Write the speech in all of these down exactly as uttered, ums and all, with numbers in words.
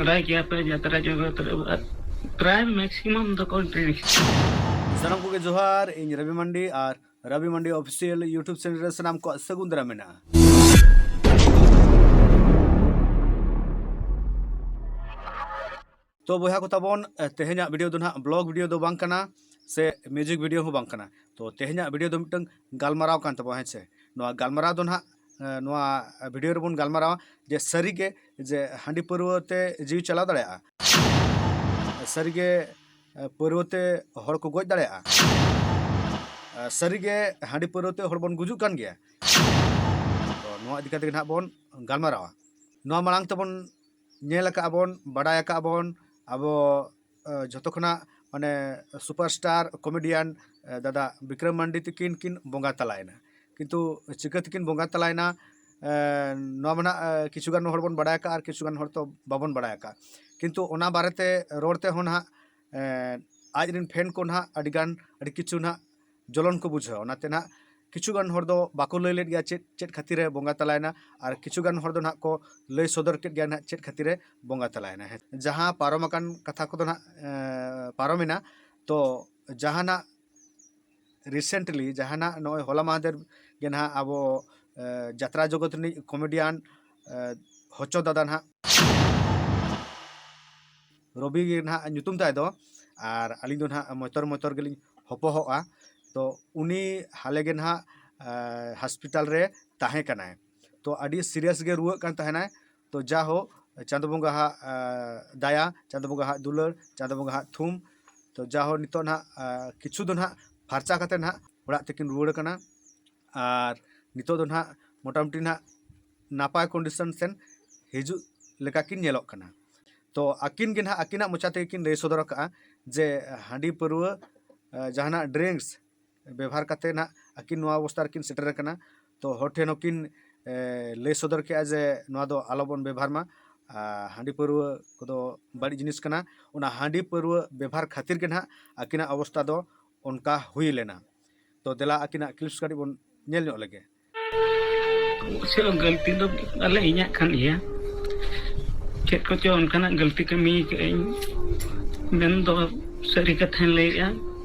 ᱵᱟᱰᱟᱭ ᱜᱮᱭᱟ ᱯᱮ ᱡᱟᱛᱨᱟ ᱡᱚᱜᱚᱛ ᱨᱮ ᱯᱨᱟᱭ ᱢᱮᱠᱥᱤᱢᱟᱢ ᱫᱚᱠᱚ ᱰᱨᱤᱝᱠᱥ᱾ ᱥᱟᱱᱟᱢ ᱠᱚᱜᱮ ᱡᱚᱦᱟᱨ, ᱤᱧ ᱨᱚᱵᱤ ᱢᱟᱱᱰᱤ ᱟᱨ ᱨᱚᱵᱤ ᱢᱟᱱᱰᱤ ᱚᱯᱷᱤᱥᱤᱭᱟᱞ YouTube ᱪᱮᱱᱮᱞ ᱨᱮ ᱥᱟᱱᱟᱢ ᱠᱚᱣᱟᱜ ᱥᱟᱹᱜᱩᱱ ᱫᱟᱨᱟᱢ ᱢᱮᱱᱟᱜᱼᱟ᱾ ᱛᱚ ᱵᱚᱭᱦᱟ ᱠᱚ ᱛᱟᱵᱚᱱ, ᱛᱮᱦᱮᱧᱟᱜ ᱵᱷᱤᱰᱤᱭᱳ ᱫᱚ ᱱᱟᱦᱟᱜ ᱵᱞᱚᱜ ᱵᱷᱤᱰᱤᱭᱳ ᱫᱚ ᱵᱟᱝ ᱠᱟᱱᱟ ᱥᱮ ᱢᱤᱭᱩᱡᱤᱠ ᱵᱷᱤᱰᱤᱭᱳ ᱦᱚᱸ ᱵᱟᱝ ᱠᱟᱱᱟ᱾ ᱛᱚ ᱛᱮᱦᱮᱧᱟᱜ ᱵᱷᱤᱰᱤᱭᱳ ᱫᱚ ᱢᱤᱫᱴᱟᱝ ᱜᱟᱞᱢᱟᱨᱟᱣ ᱠᱟᱱ ᱛᱟᱵᱚᱱᱟ, ᱦᱮᱸ ᱥᱮ? ᱱᱚᱣᱟ ᱜᱟᱞᱢᱟᱨᱟᱣ ᱫᱚ ᱱᱟᱦᱟᱜ ᱱᱚᱣᱟ ᱵᱷᱤᱰᱤᱭᱳ ᱨᱮᱵᱚᱱ ᱜᱟᱞᱢᱟᱨᱟᱣᱟ ᱡᱮ ᱥᱟᱹᱨᱤᱜᱮ ᱡᱮ ᱦᱟᱺᱰᱤ ᱯᱟᱹᱨᱣᱟᱹ ᱛᱮ ᱡᱤᱣᱤ ᱪᱟᱞᱟᱣ ᱫᱟᱲᱮᱭᱟᱜᱼᱟ, ᱥᱟᱹᱨᱤᱜᱮ ᱯᱟᱹᱨᱣᱟᱹ ᱛᱮ ᱦᱚᱲ ᱠᱚ ᱜᱚᱡ ᱫᱟᱲᱮᱭᱟᱜᱼᱟ, ᱥᱟᱹᱨᱤᱜᱮ ᱦᱟᱺᱰᱤ ᱯᱟᱹᱨᱣᱟᱹ ᱛᱮ ᱦᱚᱲ ᱵᱚᱱ ᱜᱩᱡᱩᱜ ᱠᱟᱱ ᱜᱮᱭᱟ᱾ ᱛᱚ ᱱᱚᱣᱟ ᱤᱫᱤ ᱠᱟᱛᱮ ᱜᱮ ᱱᱟᱦᱟᱜ ᱵᱚᱱ ᱜᱟᱞᱢᱟᱨᱟᱣᱟ᱾ ᱱᱚᱣᱟ ᱢᱟᱲᱟᱝ ᱛᱮᱵᱚᱱ ᱧᱮᱞ ᱟᱠᱟᱫ ᱵᱚᱱ, ᱵᱟᱰᱟᱭ ᱟᱠᱟᱫ ᱵᱚᱱ, ᱟᱵᱚ ᱡᱷᱚᱛᱚ ᱠᱷᱚᱱᱟᱜ ᱢᱟᱱᱮ ᱥᱩᱯᱟᱨ ᱥᱴᱟᱨ ᱠᱚᱢᱮᱰᱤᱭᱟᱱ ᱫᱟᱫᱟ ᱵᱤᱠᱨᱚᱢ ᱢᱟᱱᱰᱤ ᱛᱤᱠᱤᱱ ᱠᱤᱱ ᱵᱚᱸᱜᱟ ᱛᱟᱞᱟᱭᱮᱱᱟ᱾ ᱠᱤᱱᱛᱩ ᱪᱤᱠᱟᱹ ᱛᱮᱠᱤᱱ ᱵᱚᱸᱜᱟ ᱛᱟᱞᱟᱭᱮᱱᱟ, ᱱᱚᱣᱟ ᱢᱟ ᱱᱟᱜ ᱠᱤᱪᱷᱩ ᱜᱟᱱ ᱦᱚᱲ ᱵᱚᱱ ᱵᱟᱰᱟᱭ ᱟᱠᱟᱫ ᱟᱨ ᱠᱤᱪᱷᱩ ᱜᱟᱱ ᱦᱚᱲ ᱛᱚ ᱵᱟᱵᱚᱱ ᱵᱟᱰᱟᱭ ᱟᱠᱟᱫ᱾ ᱠᱤᱱᱛᱩ ᱚᱱᱟ ᱵᱟᱨᱮᱛᱮ ᱨᱚᱲ ᱛᱮᱦᱚᱸ ᱱᱟᱦᱟᱜ ᱟᱡ ᱨᱮᱱ ᱯᱷᱮᱱ ᱠᱚ ᱱᱟᱦᱟᱜ ᱟᱹᱰᱤ ᱜᱟᱱ ᱟᱹᱰᱤ ᱠᱤᱪᱷᱩ ᱱᱟᱦᱟᱜ ᱡᱚᱞᱚᱱ ᱠᱚ ᱵᱩᱡᱷᱟᱹᱣᱟ᱾ ᱚᱱᱟᱛᱮ ᱱᱟᱦᱟᱜ ᱠᱤᱪᱷᱩ ᱜᱟᱱ ᱦᱚᱲ ᱫᱚ ᱵᱟᱠᱚ ᱞᱟᱹᱭ ᱞᱮᱫ ᱜᱮᱭᱟ ᱪᱮᱫ ᱪᱮᱫ ᱠᱷᱟᱹᱛᱤᱨ ᱮ ᱵᱚᱸᱜᱟ ᱛᱟᱞᱟᱭᱮᱱᱟ, ᱟᱨ ᱠᱤᱪᱷᱩ ᱜᱟᱱ ᱦᱚᱲ ᱫᱚ ᱱᱟᱦᱟᱜ ᱠᱚ ᱞᱟᱹᱭ ᱥᱚᱫᱚᱨ ᱠᱮᱫ ᱜᱮᱭᱟ ᱱᱟᱦᱟᱜ ᱪᱮᱫ ᱠᱷᱟᱹᱛᱤᱨ ᱮ ᱵᱚᱸᱜᱟ ᱛᱟᱞᱟᱭᱮᱱᱟ᱾ ᱦᱮᱸ, ᱡᱟᱦᱟᱸ ᱯᱟᱨᱚᱢ ᱟᱠᱟᱱ ᱠᱟᱛᱷᱟ ᱠᱚᱫᱚ ᱱᱟᱦᱟᱜ ᱯᱟᱨᱚᱢᱮᱱᱟ᱾ ᱛᱚ ᱡᱟᱦᱟᱱᱟᱜ ᱨᱤᱥᱮᱱᱴᱞᱤ ᱡᱟᱦᱟᱱᱟᱜ ᱱᱚᱜᱼᱚᱭ ᱦᱚᱞᱟ ᱢᱟᱦᱫᱮᱨ ᱜᱮ ᱱᱟᱦᱟᱜ ᱟᱵᱚ ᱡᱟᱛᱨᱟ ᱡᱚᱜᱚᱛ ᱨᱤᱱᱤᱡ ᱠᱚᱢᱮᱰᱤᱭᱟᱱ ᱦᱚᱪᱚ ᱫᱟᱫᱟ ᱱᱟᱦᱟᱜ ᱨᱚᱵᱤ ᱜᱮ ᱱᱟᱦᱟᱜ ᱧᱩᱛᱩᱢ ᱛᱟᱭ ᱫᱚ, ᱟᱨ ᱟᱹᱞᱤᱧ ᱫᱚ ᱱᱟᱦᱟᱜ ᱢᱚᱭᱛᱚᱨ ᱢᱚᱭᱛᱚᱨ ᱜᱮᱞᱤᱧ ᱦᱚᱯᱚᱦᱚᱜᱼᱟ᱾ ᱛᱚ ᱩᱱᱤ ᱦᱟᱞᱮ ᱜᱮ ᱱᱟᱦᱟᱜ ᱦᱚᱥᱯᱤᱴᱟᱞ ᱨᱮ ᱛᱟᱦᱮᱸ ᱠᱟᱱᱟᱭ᱾ ᱛᱚ ᱟᱹᱰᱤ ᱥᱤᱨᱤᱭᱟᱥ ᱜᱮ ᱨᱩᱣᱟᱹᱜ ᱠᱟᱱ ᱛᱟᱦᱮᱱᱟᱭ᱾ ᱛᱚ ᱡᱟᱦᱳ, ᱪᱟᱸᱫᱚ ᱵᱚᱸᱜᱟ ᱦᱟᱜ ᱫᱟᱭᱟ, ᱪᱟᱸᱫᱚ ᱵᱚᱸᱜᱟ ᱦᱟᱜ ᱫᱩᱞᱟᱹᱲ, ᱪᱟᱸᱫᱚ ᱵᱚᱸᱜᱟ ᱦᱟᱜ ᱛᱷᱩᱢ, ᱛᱚ ᱡᱟᱦᱳ ᱱᱤᱛᱚᱜ ᱱᱟᱦᱟᱜ ᱠᱤᱪᱷᱩ ᱫᱚ ᱱᱟᱦᱟᱜ ᱯᱷᱟᱨᱪᱟ ᱠᱟᱛᱮ ᱱᱟᱦᱟᱜ ᱚᱲᱟᱜ ᱛᱮᱠᱤᱱ ᱨᱩᱣᱟᱹᱲ ᱠᱟᱱᱟ᱾ ᱟᱨ ᱱᱤᱛᱚᱜ ᱫᱚ ᱱᱟᱦᱟᱜ ᱢᱚᱴᱟᱢᱩᱴᱤ ᱱᱟᱦᱟᱜ ᱱᱟᱯᱟᱭ ᱠᱚᱱᱰᱤᱥᱚᱱ ᱥᱮᱱ ᱦᱤᱡᱩᱜ ᱞᱮᱠᱟ ᱠᱤᱱ ᱧᱮᱞᱚᱜ ᱠᱟᱱᱟ᱾ ᱛᱚ ᱟᱹᱠᱤᱱ ᱜᱮ ᱱᱟᱦᱟᱜ ᱟᱹᱠᱤᱱᱟᱜ ᱢᱚᱪᱟ ᱛᱮᱜᱮ ᱠᱤᱱ ᱞᱟᱹᱭ ᱥᱚᱫᱚᱨ ᱟᱠᱟᱫᱼᱟ ᱡᱮ ᱦᱟᱺᱰᱤ ᱯᱟᱹᱨᱣᱟᱹ ᱡᱟᱦᱟᱱᱟᱜ ᱰᱨᱤᱝᱠᱥ ᱵᱮᱵᱷᱟᱨ ᱠᱟᱛᱮ ᱱᱟᱦᱟᱜ ᱟᱹᱠᱤᱱ ᱱᱚᱣᱟ ᱚᱵᱚᱥᱛᱟ ᱨᱮᱠᱤᱱ ᱥᱮᱴᱮᱨ ᱟᱠᱟᱱᱟ᱾ ᱛᱚ ᱦᱚᱲ ᱴᱷᱮᱱ ᱦᱚᱸᱠᱤᱱ ᱞᱟᱹᱭ ᱥᱚᱫᱚᱨ ᱠᱮᱜᱼᱟ ᱡᱮ ᱱᱚᱣᱟ ᱫᱚ ᱟᱞᱚᱵᱚᱱ ᱵᱮᱵᱷᱟᱨ ᱢᱟ, ᱦᱟᱺᱰᱤ ᱯᱟᱹᱨᱣᱟᱹ ᱠᱚᱫᱚ ᱵᱟᱹᱲᱤᱡ ᱡᱤᱱᱤᱥ ᱠᱟᱱᱟ᱾ ᱚᱱᱟ ᱦᱟᱺᱰᱤ ᱯᱟᱹᱨᱣᱟᱹ ᱵᱮᱵᱷᱟᱨ ᱠᱷᱟᱹᱛᱤᱨ ᱜᱮ ᱱᱟᱦᱟᱜ ᱟᱹᱠᱤᱱᱟᱜ ᱚᱵᱚᱥᱛᱟ ᱫᱚ ᱚᱱᱠᱟ ᱦᱩᱭ ᱞᱮᱱᱟ᱾ ᱛᱚ ᱫᱮᱞᱟ ᱟᱹᱠᱤᱱᱟᱜ ᱠᱞᱤᱯᱥ ᱠᱟᱹᱴᱤᱡ ᱵᱚᱱ ᱧᱮᱞ ᱧᱚᱜ ᱞᱮᱜᱮ᱾ ᱥᱮ ᱜᱟᱹᱞᱛᱤ ᱫᱚ ᱟᱞᱮ ᱤᱧᱟᱹᱜ ᱠᱟᱱ ᱜᱮᱭᱟ᱾ ᱪᱮᱫ ᱠᱚᱪᱚ ᱚᱱᱠᱟᱱᱟᱜ ᱜᱟᱹᱞᱛᱤ ᱠᱟᱹᱢᱤ ᱠᱟᱜ ᱟᱹᱧ᱾ ᱢᱮᱱᱫᱚ ᱥᱟᱹᱨᱤ ᱠᱟᱛᱷᱟᱧ ᱞᱟᱹᱭᱮᱜᱼᱟ,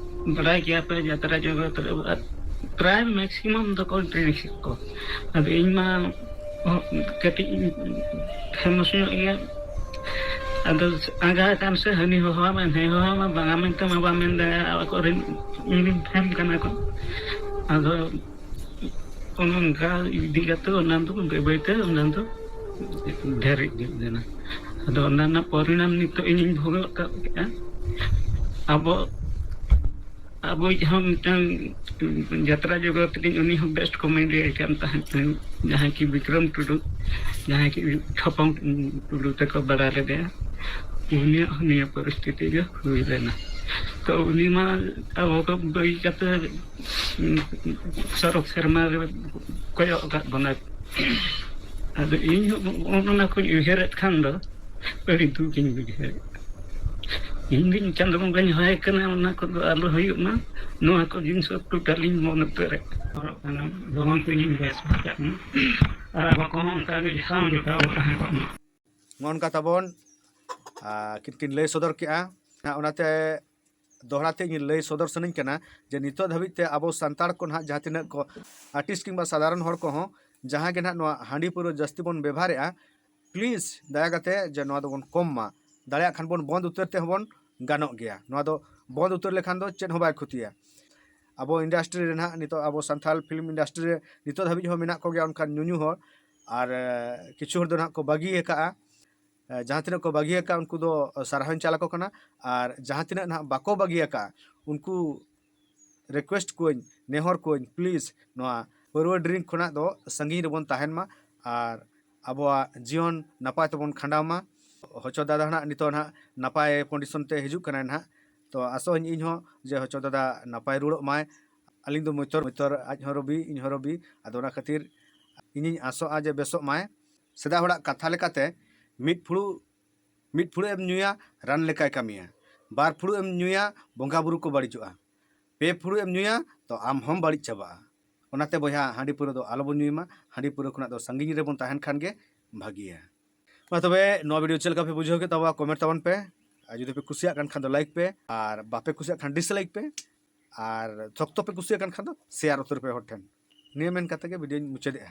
ᱵᱟᱲᱟᱭ ᱜᱮᱭᱟ ᱯᱮ ᱡᱟᱛᱨᱟ ᱡᱚᱜᱚᱛ ᱨᱮ ᱯᱨᱟᱭ ᱢᱮᱠᱥᱤᱢᱟᱢ ᱫᱚᱠᱚ ᱰᱨᱤᱝᱠ ᱠᱚ᱾ ᱟᱫᱚ ᱤᱧ ᱢᱟ ᱠᱟᱹᱴᱤᱡ ᱯᱷᱮᱢᱟᱥ ᱧᱚᱜ ᱜᱮᱭᱟ᱾ ᱟᱫᱚ ᱟᱸᱜᱟ ᱟᱠᱟᱱ ᱥᱮ ᱦᱟᱹᱱᱤ ᱦᱚᱦᱚᱣᱟᱢᱟ, ᱱᱟᱹᱭ ᱦᱚᱦᱚᱣᱟᱢᱟ, ᱵᱟᱝᱟ ᱢᱮᱱᱛᱮ ᱢᱟ ᱵᱟᱢ ᱢᱮᱱ ᱫᱟᱲᱮᱭᱟᱜᱼᱟ, ᱟᱠᱚᱨᱮᱱ ᱤᱧ ᱨᱮᱱ ᱯᱷᱮᱱ ᱠᱟᱱᱟ ᱠᱚ᱾ ᱟᱫᱚ ᱚᱱᱮ ᱚᱱᱠᱟ ᱤᱫᱤ ᱠᱟᱛᱮ ᱚᱱᱟ ᱫᱚ ᱵᱟᱹᱭ ᱵᱟᱹᱭ ᱛᱮ ᱚᱱᱟ ᱫᱚ ᱰᱷᱮᱨ ᱤᱫᱤᱜ ᱠᱟᱱᱟ᱾ ᱟᱫᱚ ᱚᱱᱟ ᱨᱮᱱᱟᱜ ᱯᱚᱨᱤᱱᱟᱢ ᱱᱤᱛᱚᱜ ᱤᱧᱤᱧ ᱵᱷᱳᱜᱚᱜ ᱠᱟᱜ ᱠᱮᱜᱼᱟ᱾ ᱟᱵᱚ ᱟᱵᱚᱭᱤᱡ ᱦᱚᱸ ᱢᱤᱫᱴᱟᱝ ᱡᱟᱛᱨᱟ ᱡᱚᱜᱚᱛ ᱨᱤᱱ ᱩᱱᱤ ᱦᱚᱸ ᱵᱮᱥᱴ ᱠᱚᱢᱮᱰᱤᱭᱟᱱ ᱠᱟᱱ ᱛᱟᱦᱮᱸᱫ, ᱡᱟᱦᱟᱸᱭ ᱠᱤ ᱵᱤᱠᱨᱚᱢ ᱴᱩᱰᱩ, ᱡᱟᱦᱟᱸᱭ ᱠᱤ ᱪᱷᱚᱯᱚᱝ ᱴᱩᱰᱩ ᱛᱮᱠᱚ ᱵᱟᱲᱟᱭ ᱞᱮᱫᱮᱭᱟ, ᱩᱱᱤᱭᱟᱜ ᱦᱚᱸ ᱱᱤᱭᱟᱹ ᱯᱚᱨᱤᱥᱛᱷᱤᱛᱤ ᱜᱮ ᱦᱩᱭ ᱞᱮᱱᱟ᱾ ᱛᱚ ᱩᱱᱤ ᱢᱟ ᱟᱵᱚ ᱠᱚ ᱵᱟᱹᱜᱤ ᱠᱟᱛᱮ ᱥᱚᱨᱚᱜ ᱥᱮᱨᱢᱟ ᱨᱮ ᱠᱚᱭᱚᱜ ᱟᱠᱟᱫ ᱵᱚᱱᱟᱭ᱾ ᱟᱫᱚ ᱤᱧ ᱦᱚᱸ ᱚᱱᱟ ᱠᱚᱧ ᱩᱭᱦᱟᱹᱨᱮᱫ ᱠᱷᱟᱱ ᱫᱚ ᱟᱹᱰᱤ ᱫᱩᱠ ᱤᱧ ᱵᱩᱡᱷᱟᱹᱣᱮᱫ᱾ ᱤᱧ ᱫᱩᱧ ᱪᱟᱸᱫᱚ ᱵᱚᱸᱜᱟᱧ ᱦᱚᱦᱚᱭ ᱠᱟᱱᱟ, ᱚᱱᱟ ᱠᱚᱫᱚ ᱟᱞᱚ ᱦᱩᱭᱩᱜ ᱢᱟ, ᱱᱚᱣᱟ ᱠᱚ ᱡᱤᱱᱤᱥ ᱴᱳᱴᱟᱞᱤᱧ ᱵᱚᱱᱫ ᱩᱛᱟᱹᱨᱮᱫ᱾ ᱦᱚᱨᱚᱜ ᱠᱟᱱᱟ, ᱞᱚᱜᱚᱱ ᱛᱮᱜᱤᱧ ᱵᱮᱥ ᱵᱟᱧᱪᱟᱜ ᱢᱟ᱾ ᱟᱨ ᱟᱵᱚ ᱠᱚᱦᱚᱸ ᱚᱱᱠᱟ ᱜᱮ ᱡᱚᱛᱚ ᱡᱚᱛᱚ ᱵᱚ ᱛᱟᱦᱮᱸ ᱠᱚᱜ ᱢᱟ᱾ ᱱᱚᱜᱼᱚ ᱱᱚᱝᱠᱟ ᱛᱟᱵᱚᱱ, ᱟᱨ ᱠᱤᱱ ᱠᱤᱱ ᱞᱟᱹᱭ ᱥᱚᱫᱚᱨ ᱠᱮᱜᱼᱟ᱾ ᱚᱱᱟᱛᱮ ᱫᱚᱦᱲᱟ ᱛᱮ ᱤᱧ ᱞᱟᱹᱭ ᱥᱚᱫᱚᱨ ᱥᱟᱱᱟᱧ ᱠᱟᱱᱟ ᱡᱮ ᱱᱤᱛᱚᱜ ᱫᱷᱟᱹᱵᱤᱡ ᱛᱮ ᱟᱵᱚ ᱥᱟᱱᱛᱟᱲ ᱠᱚ ᱱᱟᱦᱟᱜ ᱡᱟᱦᱟᱸ ᱛᱤᱱᱟᱹᱜ ᱠᱚ ᱟᱨᱴᱤᱥᱴ ᱠᱤᱝᱵᱟ ᱥᱟᱫᱷᱟᱨᱚᱱ ᱦᱚᱲ ᱠᱚᱦᱚᱸ ᱡᱟᱦᱟᱸ ᱜᱮ ᱱᱟᱦᱟᱜ ᱱᱚᱣᱟ ᱦᱟᱺᱰᱤ ᱯᱟᱹᱣᱨᱟᱹ ᱡᱟᱹᱥᱛᱤ ᱵᱚᱱ ᱵᱮᱵᱷᱟᱨᱮᱜᱼᱟ, ᱯᱞᱤᱡᱽ ᱫᱟᱭᱟ ᱠᱟᱛᱮ ᱡᱮ ᱱᱚᱣᱟ ᱫᱚᱵᱚᱱ ᱠᱚᱢ ᱢᱟ᱾ ᱫᱟᱲᱮᱭᱟᱜ ᱠᱷᱟᱱ ᱵᱚᱱ ᱵᱚᱱᱫ ᱩᱛᱟᱹᱨ ᱛᱮᱦᱚᱸ ᱵᱚᱱ ᱜᱟᱱᱚᱜ ᱜᱮᱭᱟ᱾ ᱱᱚᱣᱟ ᱫᱚ ᱵᱚᱱᱫ ᱩᱛᱟᱹᱨ ᱞᱮᱠᱷᱟᱱ ᱫᱚ ᱪᱮᱫ ᱦᱚᱸ ᱵᱟᱭ ᱠᱷᱚᱛᱤᱭᱟ᱾ ᱟᱵᱚ ᱤᱱᱰᱟᱥᱴᱨᱤ ᱨᱮ ᱱᱟᱦᱟᱜ ᱱᱤᱛᱚᱜ ᱟᱵᱚ ᱥᱟᱱᱛᱟᱲ ᱯᱷᱤᱞᱢ ᱤᱱᱰᱟᱥᱴᱨᱤ ᱨᱮ ᱱᱤᱛᱚᱜ ᱫᱷᱟᱹᱵᱤᱡ ᱦᱚᱸ ᱢᱮᱱᱟᱜ ᱠᱚᱜᱮᱭᱟ ᱚᱱᱠᱟᱱ ᱧᱩᱧᱩ ᱦᱚᱲ᱾ ᱟᱨ ᱮ, ᱠᱤᱪᱷᱩ ᱦᱚᱲ ᱫᱚ ᱱᱟᱦᱟᱜ ᱠᱚ ᱵᱟᱹᱜᱤ ᱟᱠᱟᱜᱼᱟ᱾ ᱮ, ᱡᱟᱦᱟᱸ ᱛᱤᱱᱟᱹᱜ ᱠᱚ ᱵᱟᱹᱜᱤ ᱟᱠᱟᱫ ᱩᱱᱠᱩ ᱫᱚ ᱥᱟᱨᱦᱟᱣᱤᱧ ᱪᱟᱞ ᱟᱠᱚ ᱠᱟᱱᱟ᱾ ᱟᱨ ᱡᱟᱦᱟᱸ ᱛᱤᱱᱟᱹᱜ ᱱᱟᱦᱟᱜ ᱵᱟᱠᱚ ᱵᱟᱹᱜᱤ ᱟᱠᱟᱫ ᱩᱱᱠᱩ ᱨᱤᱠᱩᱭᱮᱥᱴ ᱠᱚᱣᱟᱹᱧ, ᱱᱮᱦᱚᱨ ᱠᱚᱣᱟᱹᱧ, ᱯᱞᱤᱡᱽ ᱱᱚᱣᱟ ᱯᱟᱹᱨᱣᱟᱹ ᱰᱨᱤᱝᱠ ᱠᱷᱚᱱᱟᱜ ᱫᱚ ᱥᱟᱺᱜᱤᱧ ᱨᱮᱵᱚᱱ ᱛᱟᱦᱮᱱ ᱢᱟ ᱟᱨ ᱟᱵᱚᱣᱟᱜ ᱡᱤᱭᱚᱱ ᱱᱟᱯᱟᱭ ᱛᱮᱵᱚᱱ ᱠᱷᱟᱸᱰᱟᱣ ᱢᱟ᱾ ᱦᱚᱪᱚ ᱫᱟᱫᱟ ᱱᱟᱦᱟᱜ ᱱᱤᱛᱚᱜ ᱱᱟᱦᱟᱜ ᱱᱟᱯᱟᱭ ᱠᱚᱱᱰᱤᱥᱚᱱ ᱛᱮ ᱦᱤᱡᱩᱜ ᱠᱟᱱᱟᱭ ᱱᱟᱦᱟᱜ, ᱛᱚ ᱟᱥᱚᱜ ᱟᱹᱧ ᱤᱧ ᱦᱚᱸ ᱡᱮ ᱦᱚᱪᱚ ᱫᱟᱫᱟ ᱱᱟᱯᱟᱭ ᱨᱩᱣᱟᱹᱲᱚᱜ ᱢᱟᱭ᱾ ᱟᱹᱞᱤᱧ ᱫᱚ ᱢᱚᱭᱛᱚᱨ, ᱢᱚᱭᱛᱚᱨ ᱟᱡ ᱦᱚᱸ ᱨᱚᱵᱤ, ᱤᱧ ᱦᱚᱸ ᱨᱚᱵᱤ, ᱟᱫᱚ ᱚᱱᱟ ᱠᱷᱟᱹᱛᱤᱨ ᱤᱧᱤᱧ ᱟᱥᱚᱜᱼᱟ ᱡᱮ ᱵᱮᱥᱚᱜ ᱢᱟᱭ᱾ ᱥᱮᱫᱟᱭ ᱦᱚᱲᱟᱜ ᱠᱟᱛᱷᱟ ᱞᱮᱠᱟᱛᱮ ᱢᱤᱫ ᱯᱷᱩᱲᱩᱜ ᱢᱤᱫ ᱯᱷᱩᱲᱩᱜ ᱮᱢ ᱧᱩᱭᱟ, ᱨᱟᱱ ᱞᱮᱠᱟᱭ ᱠᱟᱹᱢᱤᱭᱟ᱾ ᱵᱟᱨ ᱯᱷᱩᱲᱩᱜ ᱮᱢ ᱧᱩᱭᱟ, ᱵᱚᱸᱜᱟ ᱵᱩᱨᱩ ᱠᱚ ᱵᱟᱹᱲᱤᱡᱚᱜᱼᱟ᱾ ᱯᱮ ᱯᱷᱩᱲᱩᱜ ᱮᱢ ᱧᱩᱭᱟ, ᱛᱚ ᱟᱢ ᱦᱚᱸᱢ ᱵᱟᱹᱲᱤᱡ ᱪᱟᱵᱟᱜᱼᱟ᱾ ᱚᱱᱟᱛᱮ ᱵᱚᱭᱦᱟ, ᱦᱟᱺᱰᱤ ᱯᱟᱹᱣᱨᱟᱹ ᱫᱚ ᱟᱞᱚᱵᱚᱱ ᱧᱩᱭ ᱢᱟ᱾ ᱦᱟᱺᱰᱤ ᱯᱟᱹᱣᱨᱟᱹ ᱠᱷᱚᱱᱟᱜ ᱫᱚ ᱥᱟᱺᱜᱤᱧ ᱨᱮᱵᱚᱱ ᱛᱟᱦᱮᱱ ᱠᱷᱟᱱ ᱜᱮ ᱵᱷᱟᱹᱜᱤᱭᱟ᱾ ᱢᱟ ᱛᱚᱵᱮ ᱱᱚᱣᱟ ᱵᱷᱤᱰᱤᱭᱳ ᱪᱮᱫ ᱞᱮᱠᱟ ᱯᱮ ᱵᱩᱡᱷᱟᱹᱣ ᱠᱮᱫ ᱛᱟᱵᱚᱱᱟ, ᱠᱚᱢᱮᱱᱴ ᱛᱟᱵᱚᱱ ᱯᱮ᱾ ᱟᱨ ᱡᱩᱫᱤ ᱯᱮ ᱠᱩᱥᱤᱭᱟᱜ ᱠᱟᱱ ᱠᱷᱟᱱ ᱫᱚ ᱞᱟᱭᱤᱠ ᱯᱮ, ᱟᱨ ᱵᱟᱯᱮ ᱠᱩᱥᱤᱭᱟᱜ ᱠᱷᱟᱱ ᱰᱤᱥᱞᱟᱭᱤᱠ ᱯᱮ, ᱟᱨ ᱥᱚᱠᱛᱚ ᱯᱮ ᱠᱩᱥᱤᱭᱟᱜ ᱠᱟᱱ ᱠᱷᱟᱱ ᱫᱚ ᱥᱮᱭᱟᱨ ᱩᱛᱟᱹᱨ ᱯᱮ ᱦᱚᱲ ᱴᱷᱮᱱ᱾ ᱱᱤᱭᱟᱹ ᱢᱮᱱ ᱠᱟᱛᱮ ᱜᱮ ᱵᱷᱤᱰᱤᱭᱳᱧ ᱢᱩᱪᱟᱹᱫᱮᱜᱼᱟ᱾